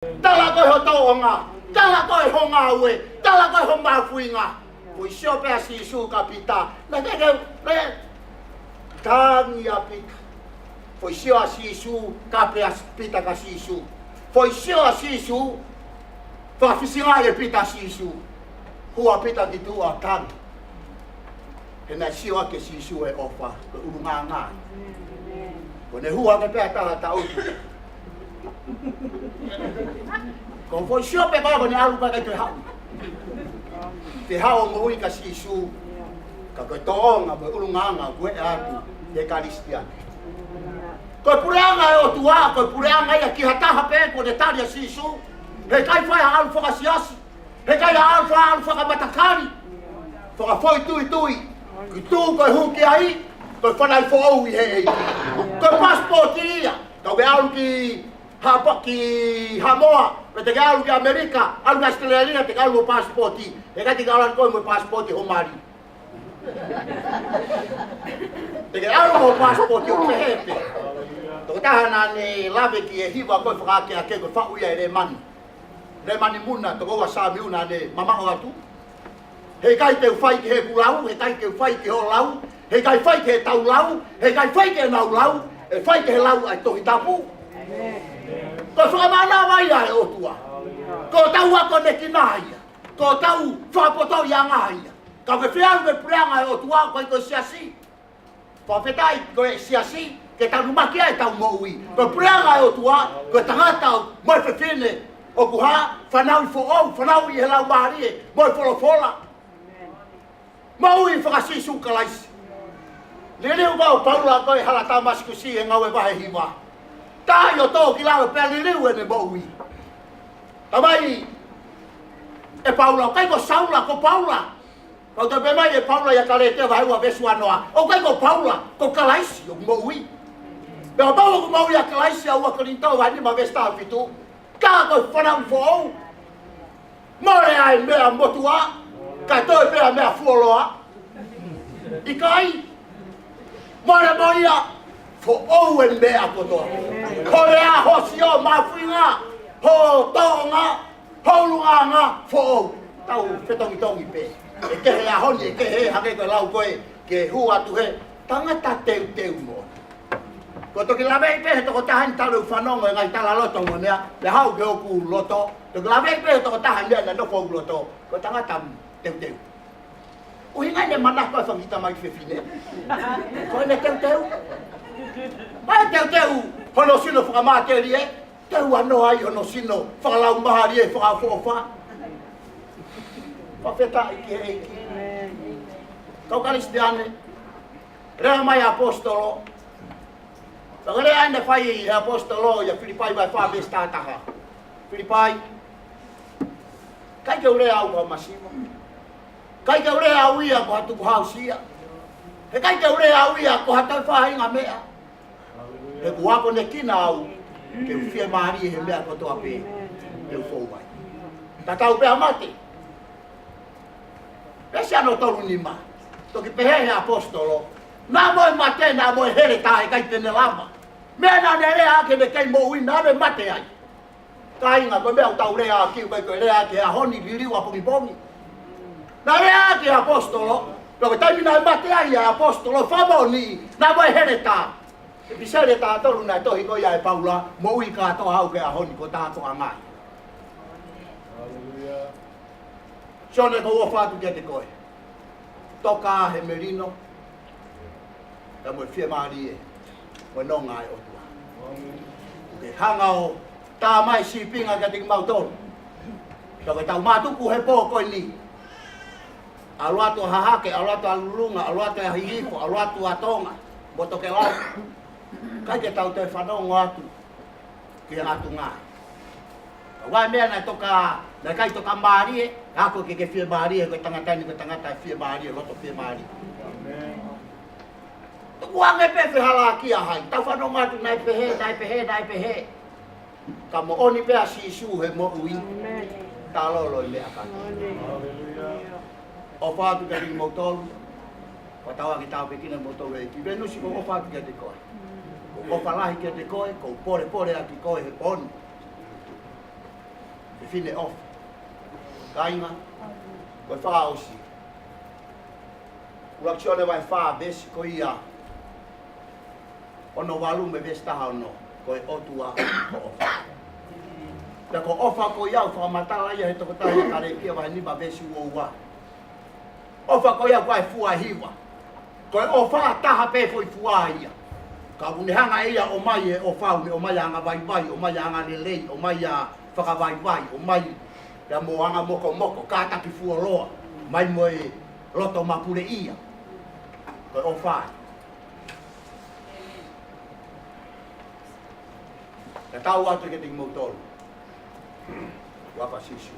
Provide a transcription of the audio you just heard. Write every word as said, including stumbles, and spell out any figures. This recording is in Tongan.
Tala ko e ho tōʻonga, tala ko e ho ngāue, tala ko e ho mahuʻinga. Foʻi sio pē ʻa Sīsū kia Pita, naʻe ke, naʻe tangi ʻa Pita. Foʻi sio ʻa Sīsū, kape ʻa Pita kia Sīsū. Foʻi sio ʻa Sīsū, fakafisingaʻi ʻe Pita ʻa Sīsū. Hū ʻa Pita ki tuʻa, tangi. He naʻe sio ʻaki ʻe Sīsū e ʻofa, ko e ʻulungaanga. Ko ʻene hū hake pē ʻa e tala taʻutu. Ko e foʻi sio pē ko ē naʻe ʻalu pē ʻikai toe haʻu. Toe haʻu ʻo moʻui kia Sīsū, ka ko e tōʻonga mo e ʻulungaanga ʻoku ʻoatu ʻe he Kalisitiane. Ko e puleʻanga ʻo e ʻOtua, ko e puleʻanga ia ki ha taha pē kuo ne tali ʻa Sīsū. Heʻikai fai ha ʻalu fakasiasi. Heʻikai ha ʻalu fa-, ʻalu fakamatakali. Fakafoʻituitui. Ki tuʻa ko e hū ki ai, ko e fanauʻi foʻou ʻi he ʻEiki. Ko e passport ia. Tau ke ʻalu ki Hapa-, ki Haʻamoa, pe te ke ʻalu ki ʻAmelika, ʻalu ki ʻAositelēlia, te ke ʻalu mo e passport. Heʻikai te ke ʻalu atu koe mo e passport ho mali. Te ke ʻalu mo e passport ʻo pehē pē. Tokotaha naʻa ne lave ki he hiva ko e fakaakeake ko e faʻu ia ʻe Lēmani. Lēmani Muna, tokoua Sāmiu naʻa ne mamaʻo atu. Heʻikai te u fai ki heʻeku lau, heʻikai te u fai ki hoʻo lau, heʻikai fai ki heʻetau lau, heʻikai fai ki heʻenau lau, ʻe fai ki he lau ʻa e Tohi Tapu. Ko e fakamānava ia ʻa e ʻOtua. Ko hotau akonekina ia. Ko hotau fakapotoʻiʻanga ia. Ka ke fie ʻalu ki he puleʻanga ʻo e ʻOtua, ʻikai ko e siasi. Fakafetaʻi ko e siasi, ke tanumaki ai ʻetau moʻui. Ko e puleʻanga ʻo e ʻOtua, ko e tangata mo e fefine ʻoku hā, fanauʻi foʻou, fanauʻi ʻi he Laumālie mo e folofola. Moʻui faka-Sīsū Kalaisi. Liliu ʻa Paula ko e hala Tāmasikusi he Ngāue vahe hiva. Taʻi ʻo tō ki lalo pea liliu ʻene moʻui. Talamai ʻe Paula, ʻikai ko Saula, ko Paula. Kau toe pehē mai ʻe Paula ʻia Kalētia vahe ua veesi uanoa, ʻoku ʻikai ko Paula, ko Kalaisi ʻoku moʻui. Pea kapau ʻoku moʻui ʻa Kalaisi, ʻa ua Kolinitō vahe nima veesi taha fitu, ka ko e fanauʻi foʻou. Mole ʻa e meʻa motuʻa, kae toe pē ʻa e meʻa fuoloa. ʻIkai. Mole mo ia, foʻou e meʻa kotoa. Ko e ʻa ho sio mahuʻinga, ho tōʻonga, ho ʻulungaanga, foʻou. Tau fetongitongi pē. ʻE kehe ʻaho ni, ʻe kehe hake ko e lau ko ē, ke hū atu he tangata teuteu moʻoni. Ko e toki laveʻi pē he tokotaha ni talu ʻeku fanongo e ngaahi talaloto mo e meʻa, pea haʻu ki hoku loto. Toki laveʻi pē he tokotaha ni naʻe nofo ʻi loto. Ko e tangata teuteu. ʻUhinga ʻene manako e fanga kiʻi tamaiki fefine. Ko ʻene teuteu. Mai teuteu hono sino fakamatelie, teu ʻanoa ai hono sino fakalaumālie, fakaʻofoʻofa. Fakafetaʻi ki he ʻEiki. Kau Kalisitiane, lea mai ʻaposetolo. Ko e lea ʻeni naʻe fai ʻe he ʻaposetolo ʻia Filipai vahe fā veesi taha taha. Filipai, ʻikai ke u lea au ko ha masiva. ʻIkai ke u lea au ia ko ha tukuhāusia. He ʻikai ke u lea au ia ko ha toe faʻahinga meʻa. He ʻoku akonekina au ke u fiemālie he meʻa kotoa pē ʻoku ou fou ai. Tatau pē ʻa mate. Veesi hono tolu nima. Toki pehē ʻe he ʻaposetolo, naʻa mo e mate, naʻa mo e heletā, ʻikai te ne lava. Meʻa naʻa ne lea ʻaki ʻene kei moʻui, naʻa ne mate ai. Kāinga, ko e meʻa ʻoku tau lea ʻaki, ʻoku ʻikai ko e lea ʻaki he ʻaho ni, liliu ʻapongipongi. Naʻe lea ʻaki ʻe he ʻaposetolo, pea ko e taimi naʻe mate ai ʻa e ʻaposetolo, fakamoʻoni, naʻa mo e heletā. ʻEpiseli ʻe taha tolu naʻe tohi ko ia ʻe Paula, moʻui kātoa au ki he ʻaho ni ko e tātoʻanga ia. Sione, ʻoku ou ʻofa atu kiate koe. Toka he melino, pea mo e fiemālie, mo e nonga ʻa e ʻOtua. Ke hanga ʻo tā mai sīpinga kiate kimautolu. Pea ko ʻetau mātuku he pō ko eni. ʻAlu atu ʻa Hahake, ʻalu atu ʻa Lulunga, ʻalu atu ʻa Hihifo, ʻalu atu ʻa Tonga, mo Tokelau. ʻIkai ke tau toe fanongo atu ki he ngaahi tuʻunga. Ko e meʻa naʻe toka, naʻe ʻikai toka mālie, ka ko e ke fiemālie, ko e tangata ni, ko e tangata fiemālie, loto fiemālie. Tukuange pē fehālaaki ʻa hai. Tau fanongo atu naʻe pehē, naʻe pehē, naʻe pehē. Ka moʻoni pē ʻa Sīsū he moʻui. Tālolo e meʻa kātoa. ʻOfa atu kiate kimoutolu. Fakatauange ke tāpuekina kimoutolu ʻe he ʻEiki. Venusi, ʻoku ou ʻofa atu kiate koe. ʻOku ou ʻofa lahi kiate koe, ʻoku ou polepole ʻaki koe he pō ni. Fine ʻofa. Kāinga, ko e fakaʻosi. ʻUluaki Sione vahe fā veesi ko ia ono valu mo e veesi taha ono, ko e ʻOtua ko ʻofa. Pea ko ʻofa ko ia ʻoku fakamatala ia he tokotaha ʻi Kalētia vahe nima veesi ua ua. ʻOfa ko ia ʻoku ʻi ai e fua ʻe hiva. Ko e ʻofa ʻe taha pē foʻi fua ia. Ka ʻoku ne hanga ʻe ia ʻo ʻomai e ʻofa, ʻoku ne ʻomai ʻa e anga vaivai, ʻomai ʻa e anga lelei, ʻomai ʻa e fakavaivai, ʻomai pea mo e anga mokomoko, kātaki fuoloa, mai mo e loto mapuleʻia. Ko e ʻofa ia. Ka tau atu kiate kimoutolu. Huafa Sīsū.